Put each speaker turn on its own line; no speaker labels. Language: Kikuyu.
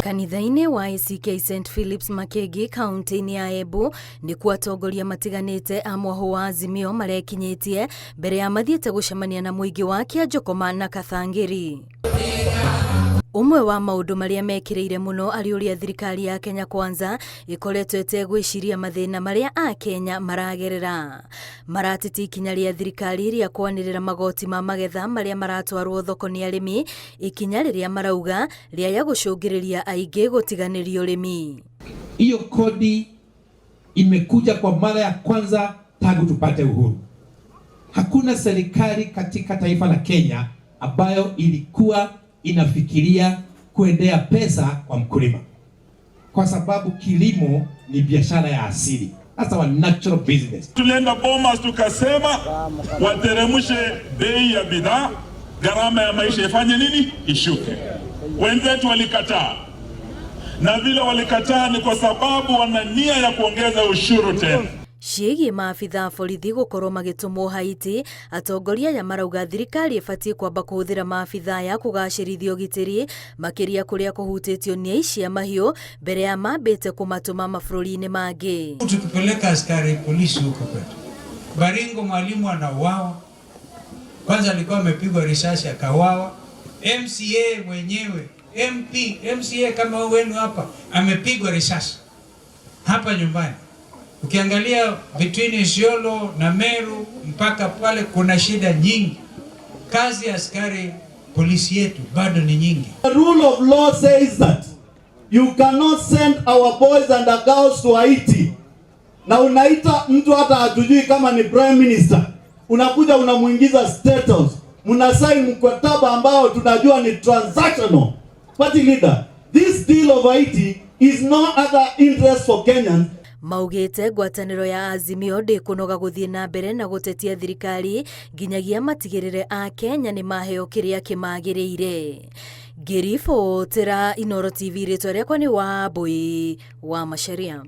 Kanitha-inĩ wa ACK St Philips Makĩngĩ kaunti-inĩ ya Embu nĩkuo atongoria matiganĩte a mwahũ wa Azimio marekinyĩtie mbere ya mathiĩte gũcemania na mũingĩ wa Kĩanjokoma na Kathangĩri. Ũmwe wa maũndũ marĩa mekĩrĩire mũno arĩ ũrĩa thirikari ya Kenya Kwanza ĩkoretwo ĩtegwĩciria mathĩna marĩa Akenya maragerera. Marateti ikinya rĩa thirikari rĩa kwanĩrĩra magoti ma magetha marĩa maratwarwo thoko nĩ arĩmi, ikinya rĩrĩa marauga rĩaya gũcũngĩrĩria aingĩ gũtiganĩria ũrĩmi.
Hiyo kodi imekuja kwa mara ya kwanza tangu tupate uhuru. Hakuna serikali katika taifa la Kenya ambayo ilikuwa inafikiria kuendea pesa kwa mkulima, kwa sababu kilimo ni biashara ya asili. That's our natural business.
Tulienda Bomas tukasema wateremshe bei ya bidhaa, gharama ya maisha ifanye nini? Ishuke. Wenzetu walikataa, na vile walikataa ni kwa sababu wana nia ya kuongeza ushuru tena.
Ciĩgiĩ maabitha a borithi gũkorwo magĩtũmwo Haiti, atongoria aya marauga thirikari ĩbatiĩ kwamba kũhũthĩra maabitha aya kũgacĩrithia ũgitĩri makĩria kũrĩa kũhutĩtio nĩ aici a mahiũ mbere ya mambĩte kũmatũma mabũrũri-inĩ mangĩ.
Tukipeleka askari polisi huko kwetu Baringo, mwalimu anauawa kwanza, alikuwa amepigwa risasi akauawa. MCA mwenyewe MP, MCA kama wenu hapa amepigwa risasi hapa nyumbani. Ukiangalia between Isiolo na Meru mpaka pale kuna shida nyingi. Kazi ya askari polisi yetu bado ni nyingi.
The rule of law says that you cannot send our boys and our girls to Haiti. Na unaita mtu hata hatujui kama ni prime minister, unakuja unamuingiza State House, mnasaini mkataba ambao tunajua ni transactional. Party leader, this deal of Haiti is no other interest for Kenyans.
Maugĩte ngwatanĩro ya Azimio ndĩkũnoga gũthiĩ na mbere na gũtetia thirikari nginyagia matigĩrĩre Akenya nĩ maheo kĩrĩa kĩmagĩrĩire. Ngĩribotera Inooro TV, rĩtwa rĩakwa nĩ Wambui wa Macharia.